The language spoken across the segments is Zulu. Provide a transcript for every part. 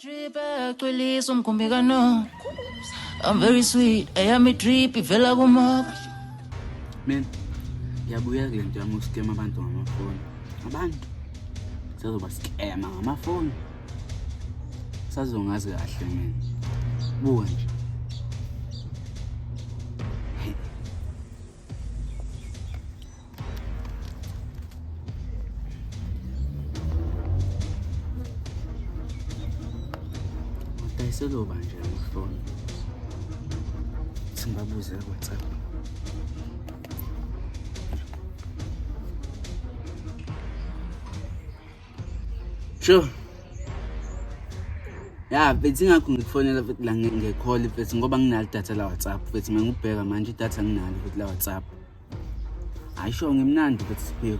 Drip agcwelisa umkhumbi kano. I'm very sweet, eyami drip ivela kumama. Mina ngiyabuya kule nto yami uskema abantu ngamafoni. Abantu sazoba skema ngamafoni. Sazongazi kahle mina. Buka nje. Udayiselwa nje amafoni. Singabuze ku-WhatsApp. Sure. Ya mfethu ingakho ngikufonela futhi la nge-call mfethu ngoba nginalo idatha la WhatsApp mfethu mangibheka manje idatha nginalo futhi la WhatsApp. Hayi sure ngimnandi mfethu Siphiwe.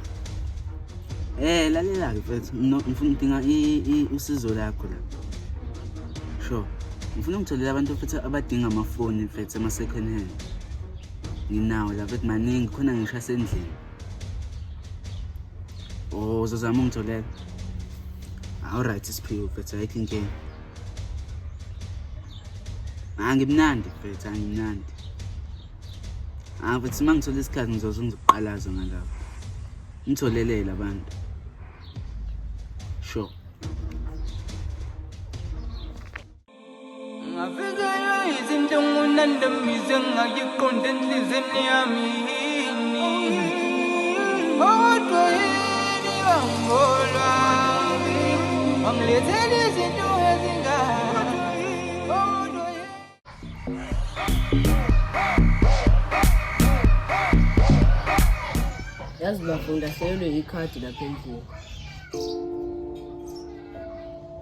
Eh lalela-ke mfethu ngifuna ngidinga usizo lakho la. Sure. Ngifuna ungitholele abantu futhi abadinga amafoni mfethu ama-second hand. Nginawo la mfethu maningi khona ngisho asendlini. Oh uzozama ungitholela. Alright Siphiwe mfethu ayikho inkinga. Angimnandi mfethu angimnandi. Ah mfethu uma ngithola isikhathi ngizoze ngizokuqalaza ngalapho. Ngitholelele abantu. Sure. Ngafikelwa izinhlungu nandamize ngayiqonda enhliziyweni yami yini kodwa yini bangolwami wangilethela izinto ezingaka kodwa yini. Yazi bafo ngilahlekelwe ikhadi lapha endlini.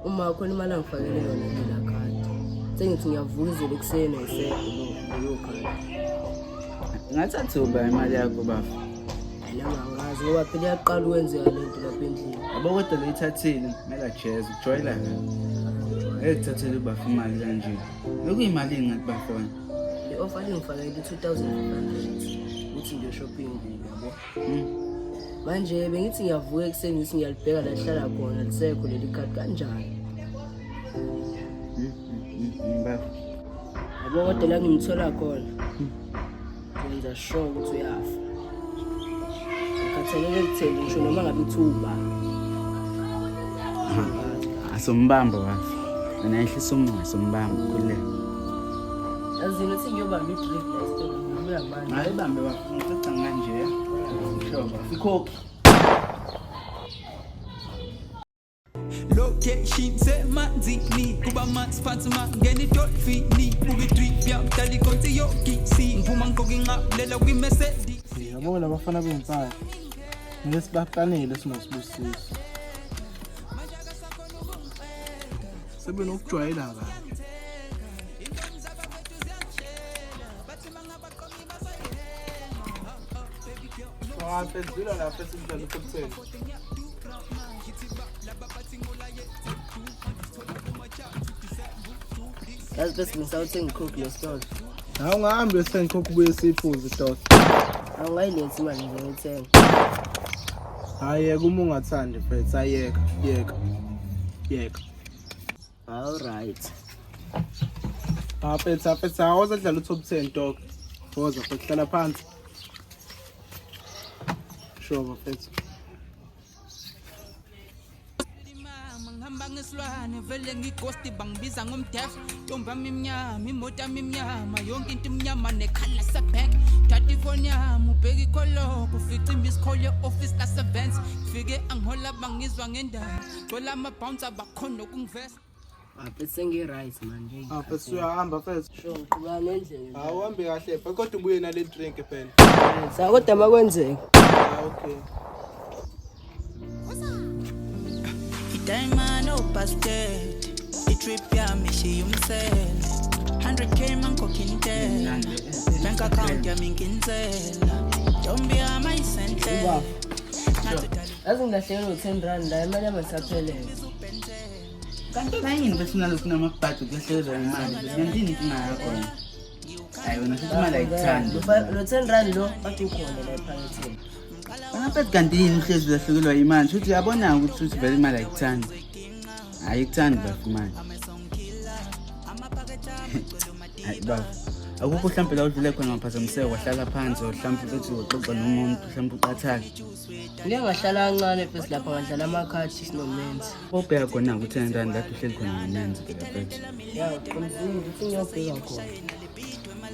Uma khona imali angifakele yona lela khadi. Sengithi ngiyavuka izolo ekuseni ayisekho leyo khadi. Ngathatha uba imali yakho bafo. Hayi nami angazi ngoba phela iyaqala ukwenzeka le nto lapha endlini. Yabo kodwa leyithathile kumele ajeze ukujwayela kabi. Ngeke kuthathele ubafo imali kanje. Bekuyimalini ngathi bafona? Le offer lingifakele i-2500 ukuthi ngiyo shopping yabo. Manje bengithi ngiyavuka ekuseni ngithi ngiyalibheka la lihlala khona lisekho leli khadi kanjani? Bafo. Yabo kodwa la ngimthola khona. Ngenza sure ukuthi uyafa. Ngikhathalele ekutheni ngisho noma ngabe kuthiwa ubani. Asombamba bafo. Wena yehlisa umoya sombamba khululeka. Yazini uthi ngiyobamba i-drip la esitolo ngibuya manje. Hayi bambe bafo ngicoca kanje. Sure bafo. Ikhokhi. Location semanzini kuba manzi phansi mangena idolfini buka idrip yami dala ikonti yokisi ngiphuma ngigqoke inqabulela kwi-Mercedes. Yabo labafana bey'mpahla kumele sibaplanele sinosibusiso. Sebenokujwayela kabi. Waphendula lapha esimdlalo top 10. Yazi bese ngisawuthenga ikhokhi lesitolo. Hawu ungahambi uyothenga ikhokhi ubuye siyiphuze dog. Awungayilethi imali nje ngiyithenga. Hayi yeka uma ungathandi mfethu ayeka yeka. Yeka. All right. Ah mfethu mfethu awoza dlala u-top 10 dog. Woza mfethu hlala phansi. Sure mfethu. Ngihamba ngesilwane vele ngigosti bangibiza ngomdef ntombi yami imnyama imoto yami imnyama yonke into imnyama nekhala sebhenk thatha ifoni yami ubheke ikholoko ufice imisikhola e-ofisi lasevents fike angihola bangizwa ngendaba gcwela ama-bouncer bakhona ukungivesa. Ah, mfethu sengi-right manje. Ah mfethu uyahamba mfethu. Sure, ngiqhubeka nendlela. Hawu uhambe kahle phela kodwa ubuye nale drink phela. Sa kodwa makwenzeka. Ah okay. Diamond obasted I-trip yami ishiya umsele 100K mangikhokha intela Bank account yami nginsela Ntombi yami ayisenhle Ubaba. Yazi ngilahlekelwe u-10 rand la imali yami ayisaphelele. Kanti nayini bese unalokhu namabhadi ukulahlekelwa imali kanti yini inkinga yakho wena? Hayi wena futhi imali ayikuthandi. Lo 10 rand lo kade ukhona la ephaketheni. Wena mfethu kanti yini uhlezi ulahlekelwa imali? Shuthi uyabona ukuthi uthi vele imali ayikuthandi. Ayikuthandi bafo imali. Hayi baba, akukho mhlampe la udlule khona waphazamiseka wahlala phansi or mhlampe uthi uxoxa nomuntu mhlampe uqathake. Ngike ngahlala kancane first lapha ngadlala amakhadi sinomenzi. Obheka khona ukuthi 10 rand lapho uhleli khona nomenzi phela mfethu. Ya, uqinisile ukuthi ngiyobheka khona.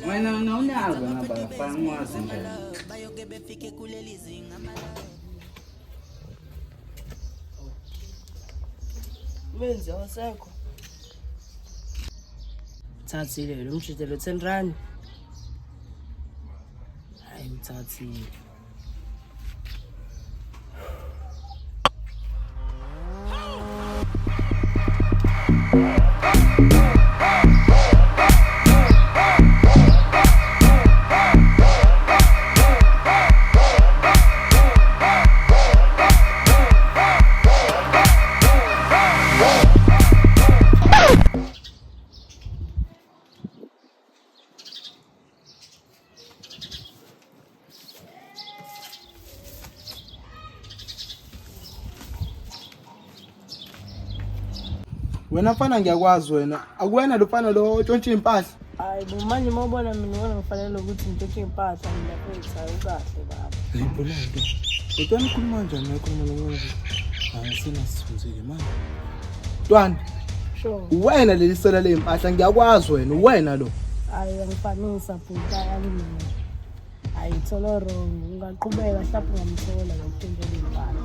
Wena wena unazo ngaba fana ngwazi nje. Menzi awasekho. Thathile lo mjidelo 10 rand. Hayi uthathile. Wena mfana ngiyakwazi wena. Akuwena lo mfana lo otshontsha iy'mpahla. Hayi bo manje uma ubona mina ubona ngifanele ukuthi ngitshontshe iy'mpahla mina mfethu hayi ukahle baba. Ngibona nto. Ntwana ukhuluma kanjani uma ekhuluma nomuntu? Hayi senasithunzile manje. Ntwana, Sure. uwena leli sela ley'mpahla ngiyakwazi wena, uwena lo. Hayi angifanisa bhuti hayi mina. Hayi tholo wrong ungaqhubeka mhlawumbe ungamthola ngokutshontshela iy'mpahla.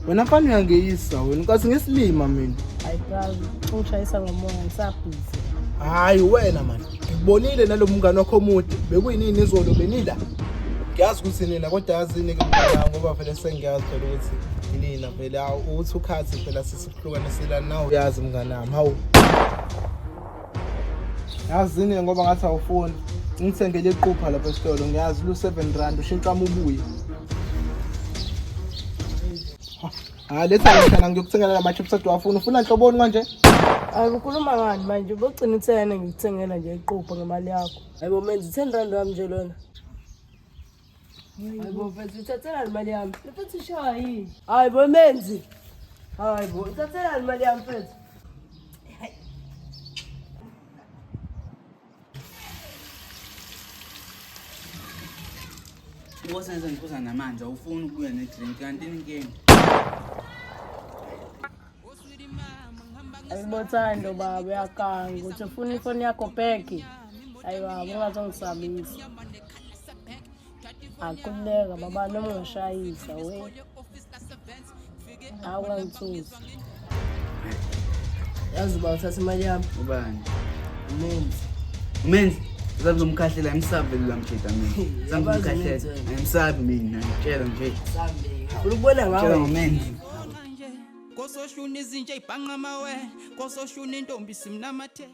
Wena mfana uyangeyisa wena, ukathi ngesilima mina. Hayi brazi ungishayisa ngomoya ngisabhizi. Hayi wena man. Ngikubonile nalo mngane wakho omude. Bekuyinini izolo benila. Ngiyazi ukuthi nina kodwa yazini ke mngane ngoba vele sengiyazi phela ukuthi nina vele awu uthi ukhathi phela sisihlukanisela nawe uyazi mngane wami. Hawu. Yazini ngoba ngathi awufuni. Ngithengele iqupha lapha esitolo ngiyazi lu 7 rand ushintsha ubuye. Hayi letha mshana ngiyokuthengela lama chips ade wafuna. Ufuna nhloboni manje? Hayi ukhuluma ngani manje ubogcina uthena ngikuthengela nje iqupha ngemali yakho. Hayi bo menzi 10 rand wami nje lona. Hayi bo mfethu uthathelani imali yami? Mfethu ushaya yini? Hayi bo menzi. Hayi bo uthathelani imali yami mfethu? Ubosenza ngiphuza namanzi awufuni ukubuya ne-drink kanti inkinga. Ayibothando baba uyaganga ukuthi ufuna ifoni yakho back. Hayi baba ungazongisabisa. Akhululeka baba noma ungashayisa we. Hawu ungangithusi. Yazi uba uthatha imali yami. Ubani? Menzi. Umenzi uzamkhahlela emsabi lo mjida mina. Zamkhahlela emsabi mina ngitshela nje. Sambe. Ufuna ukubona Tshela ngawe. ngomenzi. Kososhuna izinja ibhanqa amawe, kososhuna intombi simnamathe.